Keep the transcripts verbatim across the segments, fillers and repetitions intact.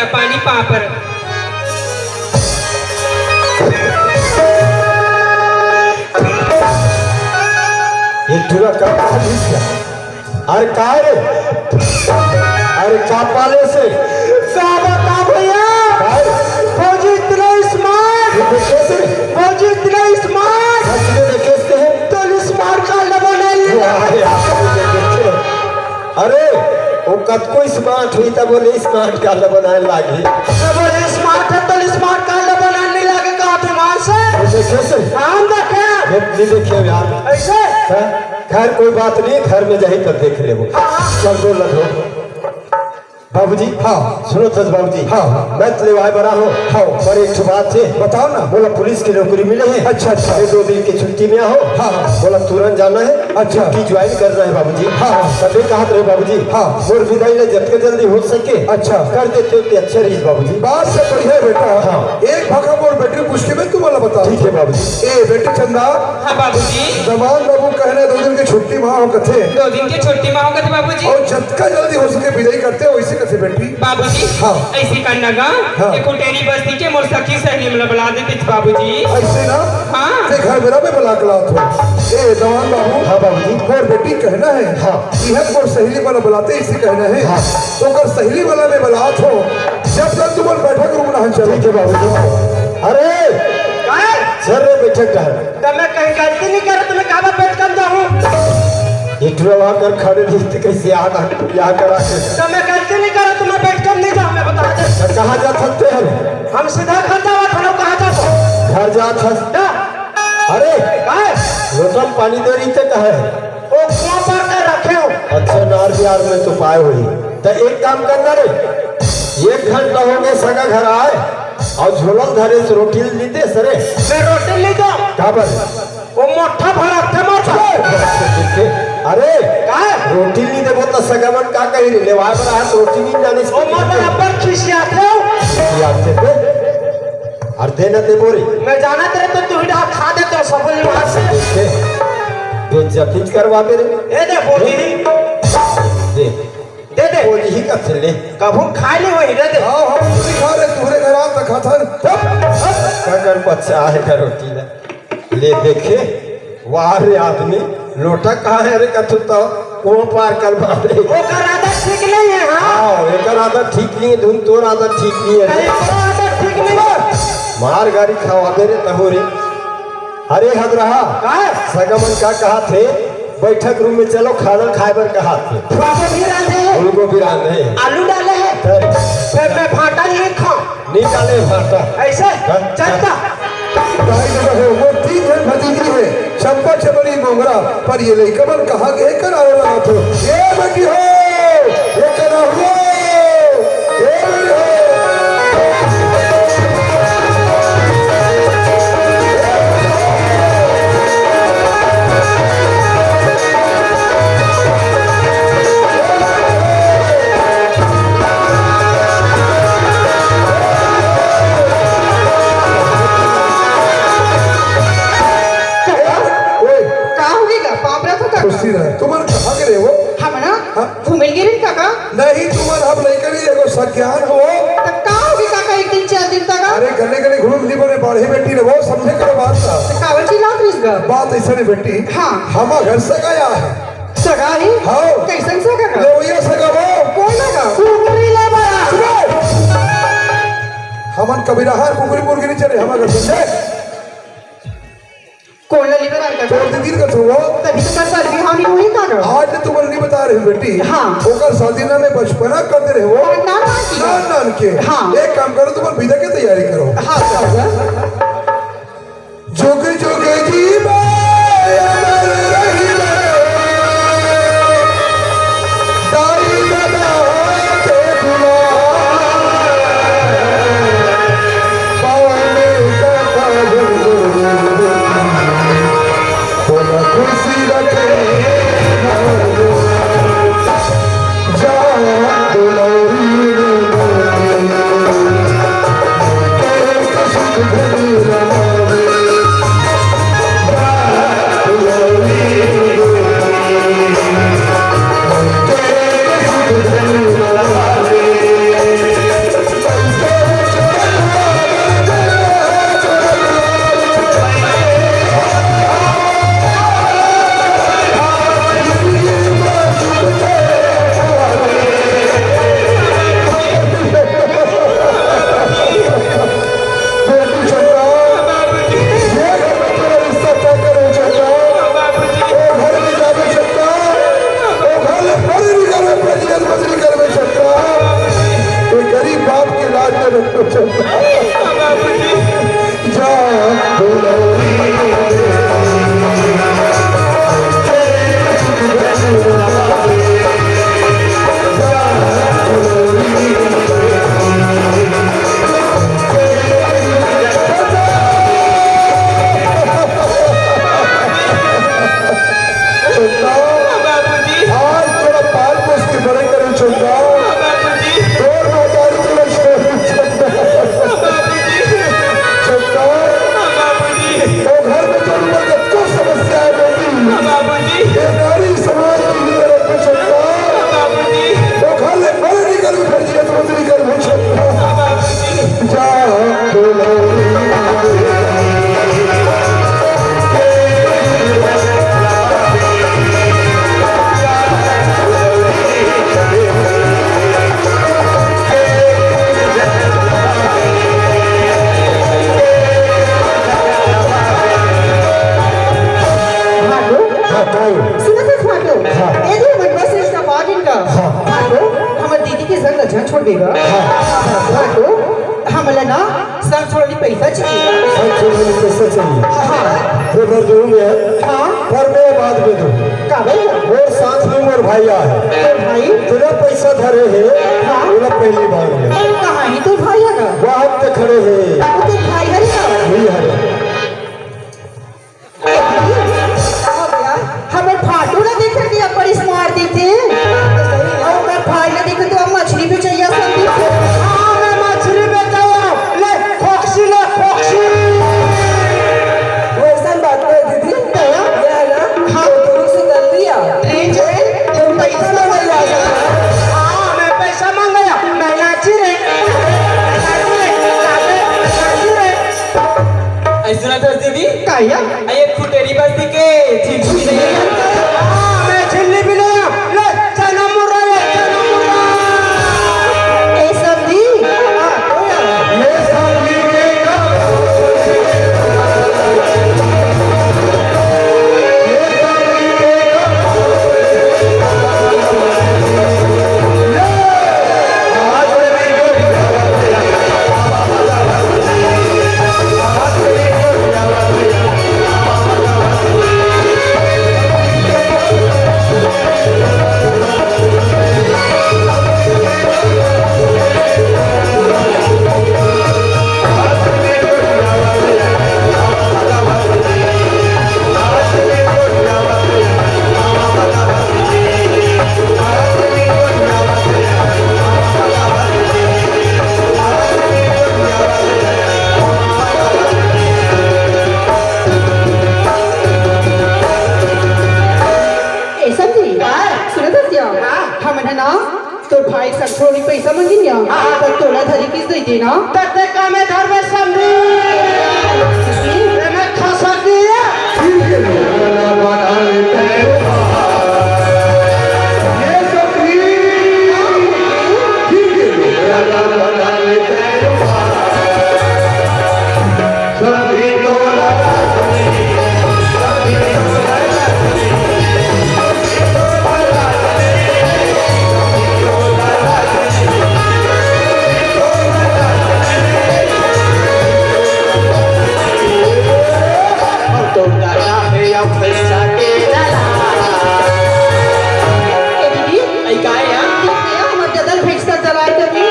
पानी पापर। ये टूरा का कहाँ घुस गया? अरे का रे? अरे का पाले से? का बता भैया? का रे? फौजी इतना स्मार्ट। ये कैसे? फौजी इतना स्मार्ट। सच में कैसे है? तो स्मार्ट कार्ड बनाने लगा। वाह यार, ये देखिए। अरे, वो कतको स्मार्ट हुई तब बोले स्मार्ट कार्ड बनाए लागी। तो बोले स्मार्ट है तो स्मार्ट कार्ड बनाने लागे कहा थे मार से। ये देखिए से। हम देखे। ये नहीं देखे यार। ऐसे? हाँ? खैर कोई बात नहीं, घर में जाही तब देख लेबो। हाँ, हाँ। चल दो लधो। बाबूजी, हाँ। सुनो तो बाबूजी। हाँ। मैं तो लेवाए बरा हूँ। हाँ। पर एक ठो बात है। बताओ ना। बोला पुलिस की नौकरी मिले है। अच्छा, अच्छा। ये दो दिन की छुट्टी में हो। हाँ, हाँ। बोला तुरंत जाना है। अच्छा। छुट्टी ज्वाइन करना है बाबूजी। हाँ, हाँ। तभी कहा रहे बाबूजी। हाँ। मोर विदाई ले जतके जल्दी हो सके। अच्छा। कर देते हो तो अच्छा रही बाबूजी। बात से बढ़िया बेटा। हाँ। एक भाखा मोर बेटी पूछ के मैं तुम्हारा बता। ठीक है बाबूजी। ए बेटी चंदा। हाँ बाबूजी। दमान बाबू कहने दो दिन की छुट्टी माँ हो कथे। दो दिन की छुट्टी माँ हो कथे बाबूजी। और जतका जल्दी हो सके विदाई करते हो इसी कथे बेटी। बाबूजी, हाँ। ऐसी करना गा, हाँ। ये कुटेरी बस्ती के मोर सखी सहेली मन ला बला देते बाबूजी। ऐसे ना? हाँ। ते घर मेरा में बला के लात हो। ए, दमान बाबू। हाँ, बाबूजी। मोर बेटी कहना है। हाँ। कि हम मोर सहेली वाला बलाते इसे कहना है। हाँ। तो कर सहेली वाला में बलात हो। जब तक तुम बैठक रूम ना चलो। ठीक है, बाबूजी। अरे! काय? सर रे, बैठक का है। तब मैं कहीं गलती नहीं करूँ, तुम्हें काबा पेट कम जाऊँ। ये टुरवा कर खड़े नहीं थे, कैसे आना, यहाँ करा के। तो मैं गलती नहीं करूँ, तुम्हें पेट कम नहीं जाऊँ, मैं बता दे। तो कहाँ जा सकते हैं? हम सीधा घर जावा था, लोग कहाँ जा सकते? घर जा सकते। ना। अरे, काय? लोटा में पानी दे रही थे, कहाँ है? वो कुआं पर कर रखे हो। अच्छा, नार बिहार में तो पाए हुई। तो एक काम करना रे, एक घंटा हो गया, सगा घर आए और झोलल धरे से रोटी ली दे सरे। मैं रोटी ली दो। का बर? वो मोटा भरा थे मोटा। अरे, काय? रोटी नहीं देबो तो सगा मन का कही रे? लेवाए वाला है तो रोटी नहीं जाने से वो मोटा रबर खिसियाते हो। खिसियाते थे। और देना दे बोरी। मैं जाना तेरे तो तू ही डाल खा दे तो सब लोग हाथ से। दे। बेइज्जती करवा दे रे। ए दे बोरी। दे। दे दे। बोरी ही कब से ले? कभू खाए नहीं वही दे दे। हाँ, हम नहीं खा रहे, तुम्हारे घर आ तक खाता नहीं। चुप। का कर बच्चा है का रोटी ना। ले देखे, वाह रे आदमी, लोटा कहाँ है रे? कथू तो कुआं पार कर मारे। ओकर आदत ठीक नहीं है, हाँ? हाँ, एकर आदत ठीक नहीं है, धुन तोर आदत ठीक नहीं है। नहीं, ओकर आदत ठीक नहीं है। मार गाड़ी खवा दे रे तहो रे। अरे हदरहा, का? सगा मन का कहा थे? बैठक रूम में चलो, खाना खाए बर कहा थे। फूलगोभी रांधे। फूलगोभी रांधे। आलू डाले है। अरे। फिर मैं भाटा नहीं खाऊं। निकाले भाटा। ऐसे? हाँ? चलता। दाई ददा हो, वो तीन झन भतीजी हे, चंपा, चमेली, मोंगरा, पर ये लइका मन कहाँ गे हे, करावे लागत हो। ए बेटी हो, ए करा हो, ए बेटी हो। ओए। का होगे गा? पापरा तो का? खुशी रहे। तुमन कहाँ गे रहे हो? हम ना हाँ? घूमे गे रहे काका। नहीं, तुमन अब लइका नहीं, एगो सज्ञान हो। तो का होगे काका एक दिन चार दिन तक? अरे गले गले घूम नहीं बने, बाढ़े बेटी रहो, समझे करो बात का। तो कावर चिल्लात रहिस गा? बात ऐसा नहीं बेटी। हाँ। हमार घर सगा आय हे। सगा ही? हाँ। कैसन सगा का? लेवैया सगा वो। कौन लगा? कुकरी ले बड़ा। सुनो। हमन कबीरा हर कुकरी मुर्गी नहीं चले, हमार घर समझे? कौन ला लेकर आएगा? छोड़ दे, दिल का छुओ। तभी तो कर सर भी हानि हुई का ना? आज तो तुमन नहीं बता रहे हो बेटी। हाँ। ओकर शादी ना में बचपना कर दे रहे हो। नान नान की। नान नान के। हाँ। एक काम करो, तुमन विदा के तैयारी करो। हाँ, सर। जुग जुग जीवे अमर रहिबे, दाई ददा के दुलार। पवन का साजन बोला खुशी रखे। जा दुलौरी रे बोले, तेरे कसूर भरी हाँ। भाटो, हमला ना संग छोड़नी पैसा चाहिए। संग छोड़नी पैसा चाहिए। हाँ। तो मैं दूंगा। हाँ। पर मैं बाद में दूँ। काबर? मोर साथ में मोर भाई आए। मोर भाई? तेला पैसा धरे हे। हाँ। ओला पहली बार में। कहाँ हे तोर भाई हे ना? वहाँ तो खड़े हे। वो तोर भाई हे ना? वही हे। हमर भाटो ला देखत हे, बड़ी smart दिखथे। अउ ओकर भाई ला देखत हे, तो अब मछली बेचइया संदीप। हाँ, मैं मछली बेचइया। ले, खोकसी ले, खोकसी। वइसन बात नहीं दीदी। ये हे ना? हाँ। तो से कर दिया। ठीक हे। तुम पैसा मांगइया। हाँ, मैं पैसा मांगइया। मैं नाची रे। मैं नाची रे। मैं नाची रे। अई सुनत हस दीदी? का या? अई एक खुटेरी बस्ती के झिल्ली भी नहीं है। हाँ, मैं झिल्ली भी नहीं हूँ। ले, चना मुर्रा, ले, चना मुर्रा। ए समधी। हाँ, तो या। ये समधी के का? ये समधी के का? ए समधी, हाँ। सुनत हस या? हाँ। हमन ह ना तोर भाई संग थोड़ी पैसा मंगिन या, हाँ। त तोला धरी किस दे देना। तते का में धरबे समधी। एमे खसक दिए। ये समधी। ए दीदी, अई का हे यार? हमर ददन भैंस का जलाए कभी।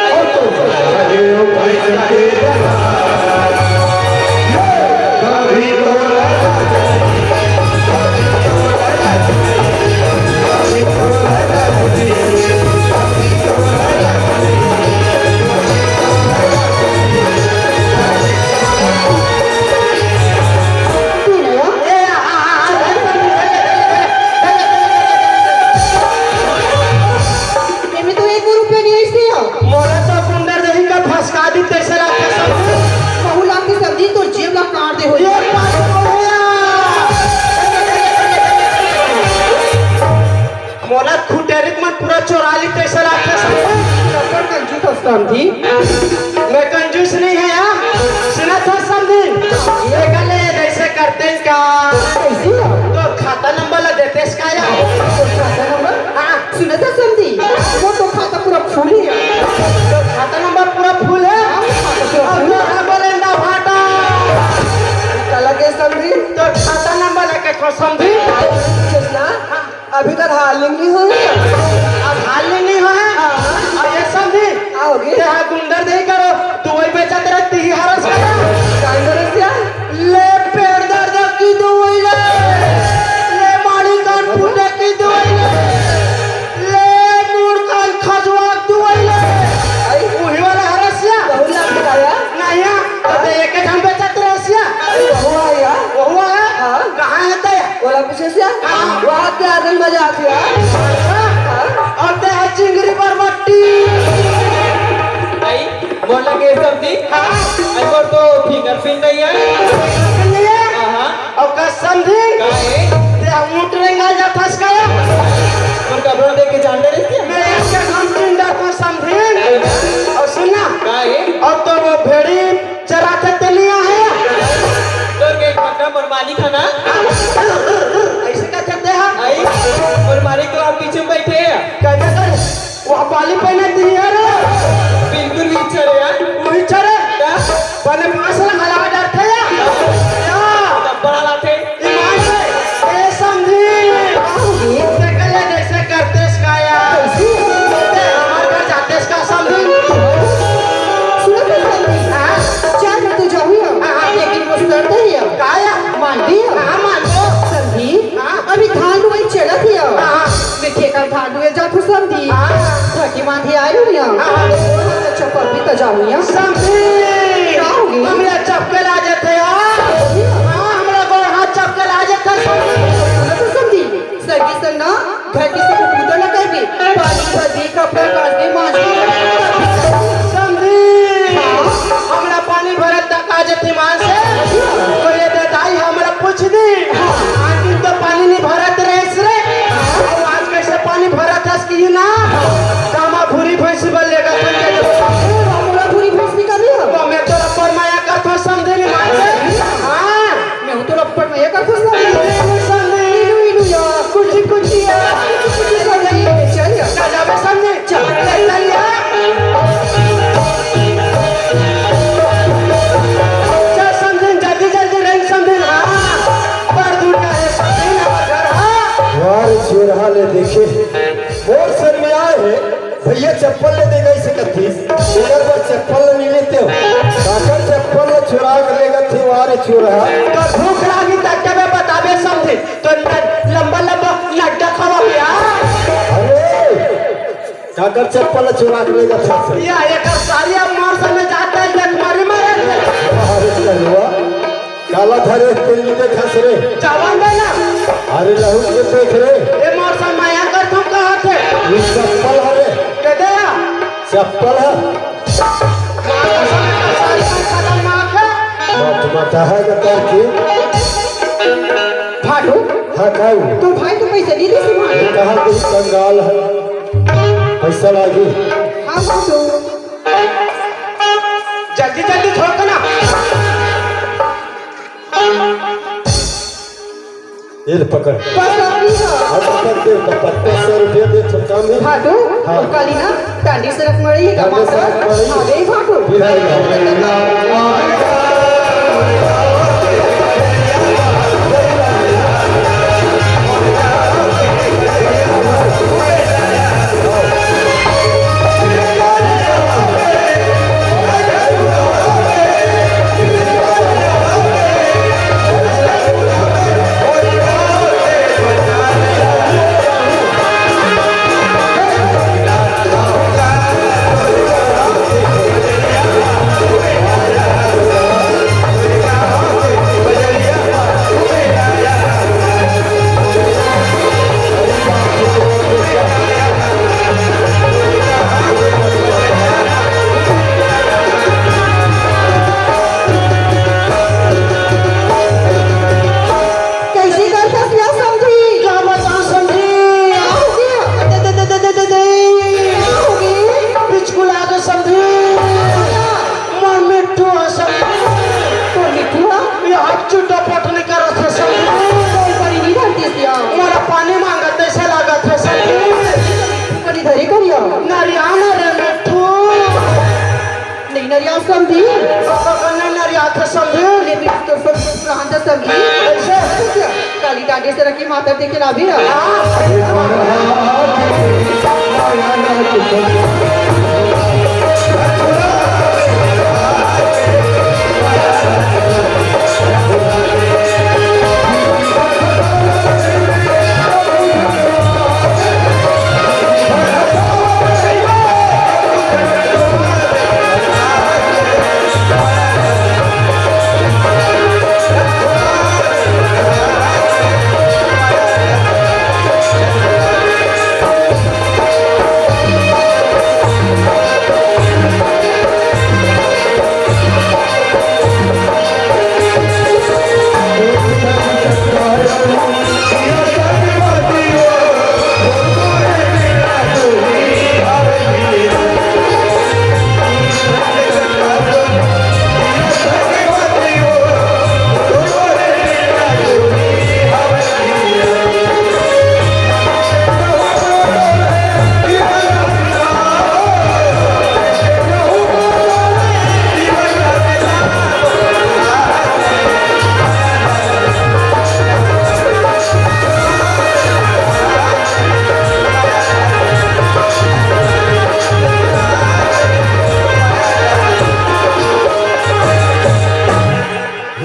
एमे तो एको रुपया नइ हे। मोला तो गुंडर देही का फसका दी तइसे लागथे समधी। कहूँ लागथे समधी, तोर जेब ला काट दे होही। ये बात तो हे। मोला खुटेरी मन पूरा चोरा ली तइसे लागथे समधी। कंजूस हस समधी। मैं कंजूस नहीं हे यार। सुनत हस समधी। ये गले जइसे करते का। कइसे? तोर खाता नंबर ला देतेस का यार? तोर खाता नंबर? हाँ। सुनत हस समधी, वो तो खाता पूरा full हे। तो खाता नंबर पूरा full हे? हाँ, खाता पूरा full हे। अउ तो बोले ना भाटा। का लगे समधी? तो खाता नंबर लेके तो समधी। अभी तक हाल नहीं हुई। अब हाल नहीं हुआ है? हाँ। अब ये समधी। का होगे? ते हा गुंडर नहीं करो, तू वही बेचा तेरा तीही हरस का। का हरस या? ले पेट दर्द की दवाई ले, ले माड़ी कान फूटे की दवाई ले, ले मूड़ कान खजवा की दवाई ले। अई। उही वाला हरस या? बहुत लाभ बताया। नहीं, तो ते एक ठन बेचत रहस या? अरे, वहुआ हे या? वहुआ हे? हाँ। कहाँ हे ते? ओला पूछे से? हाँ। वहाँ के आदमी मजा आती है। हाँ। हाँ। अउ ते हा चिंगरी बरबट्टी। अई, मोला के समधी? हाँ। अई, मोर तो fingerprint नहीं हे। Fingerprint नहीं हे? हाँ, हाँ। अउ का समधी? का हे? ते ऊँट रेंगा जाथस का? मोर कपड़ा देख के जान डरे थे? मैं एक हम चिंदा को समधी। अउ सुन ना। का हे? अउ तो वो भेड़ी चराथे ते नइ आहे? तोर के पकड़ा मोर मालिक हे ना? अइसे का करते हैं? अई, मोर मालिक तो आप पीछे में बैठे हैं। कहते कर, वो बाली पहने दिए रे। सजावनिया। समधी! का होगे? हमला चपके ला जथे यार। हाँ, हमला गोड़ हाथ चपके ला जथे समधी। सुनो तो समधी, सगी संग ना घर के सब पूजा न करबे, पानी भरबे, कपड़ा काचबे, मांजबे। समधी! हाँ? हमला पानी भरत तक आ जथे मान से। तो ये दे दाई हमला पूछ दी। हाँ। आखिर तो पानी नहीं भरत रहे रे। अब आज कैसे पानी भरत हस कि ना? कामा भूरी भैंसी बर लेगा था क्या? ए, बाबूला भूरी भैंसी का भी हो? तो मैं तो रप्पड़ माया करथो समधी नहीं मान से। हाँ। मैं हूँ तो रप्पड़ माया करथो समधी। इलू, इलू यार। कुछ, कुछ यार। कुछ, कुछ समधी। चल यार। ना जाबे समधी। चल, चल, चल यार। चल समधी, जल्दी, जल्दी रही समधी। हाँ। बड़ दूर का है समधी, हमार घर, हाँ। यार, चोरहा ले देखे। मोर सर में आए है। भैया चप्पल ले देगा इसे कत्तीस। इधर पर चप्पल ले नहीं लेते हो। काकर चप्पल ले चुरा के लेगा थे वारे चोरहा। तो भूख लागी तक के मैं बताबे समधी। तो न-, लंबा लंबा नड्डा खावा भैया। अरे, काकर चप्पल ले चुरा के लेगा थे से। या एक सारी अब मोर समय जाता है, एक मारी मारे। अरे चलवा। काला धरे तेल नी देखस रे। चावल दे ना। अरे लहू के देख रे। ए मोर सा माया कर तू कहा थे? ये चप्पल हरे। के दे? चप्पल है। माता सा में का सारी में खतरनाक है। मत बता है बता के। फाटू। हाँ, काऊ। तो भाई तो पैसे नहीं दे सी मार। ये कहा कोई कंगाल है। पैसा लागी। हाँ, फाटू। जल्दी, जल्दी ठोक ना। ये ले पकड़। बस अभी तो। अब पकड़ दे, तो पचास सौ रुपया दे, तो काम है। फाटू, हाँ। काली ना, डांडी सरक मड़ी, डांडी सरक मड़ी। हाँ, बे फाटू। बिहार में। कैसे करथस या समधी? का बताओं समधी? का हो गया? दे, दे, दे, दे, दे, दे, दे। का हो गया? बिचकुल आ गए समधी। मोर मिट्ठू है समधी। तोर मिट्ठू है? ये हाथ चुटा पटनी करत है समधी। कोई बड़ी नहीं धरती सिया। मोला पानी मांगत ऐसे लागत है समधी। बड़ी धरी करिया। नरिया ना रे मिट्ठू। नहीं नरिया समधी। पापा का नहीं नरिया था समधी। ले भी तो सब रहन था समधी। कैसे? काली डांडी सरक के माता देखे लाभी ना।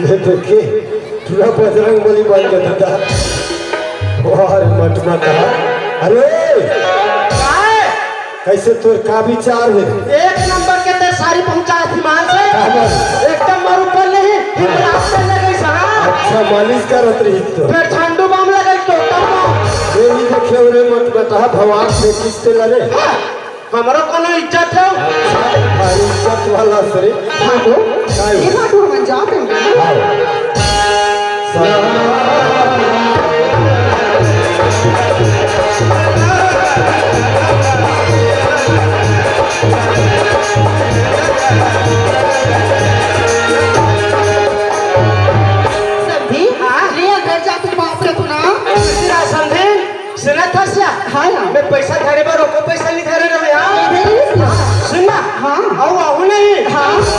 ये देखिए, पूरा बजरंग बली बन गया दादा। वाह रे मटना कहा। अरे, कैसे तोर का विचार है? एक नंबर के ते सारी एकदम मर ऊपर नहीं, हिमराज से लगे सहा। अच्छा, मालिश करत रही तो। फिर झंडू बाम लगे तो तब। ये ही देखे रे मत बता, भगवान से किससे लड़े? हाँ, हमरो कोनो इज्जत है? अच्छा, भारी इज्जत वाला सरे। हाँ तो, काय ये बात हमन जाते हैं। हाँ। समधी, हाँ? ले घर जाके बाप रे तू ना। तेरा समधी, सुना था क्या? हाँ ना। मैं पैसा धरे बर ओको पैसा नहीं धरे रहे यार। धरे नहीं था। सुन ना। हाँ। आओ, आओ नहीं। हाँ।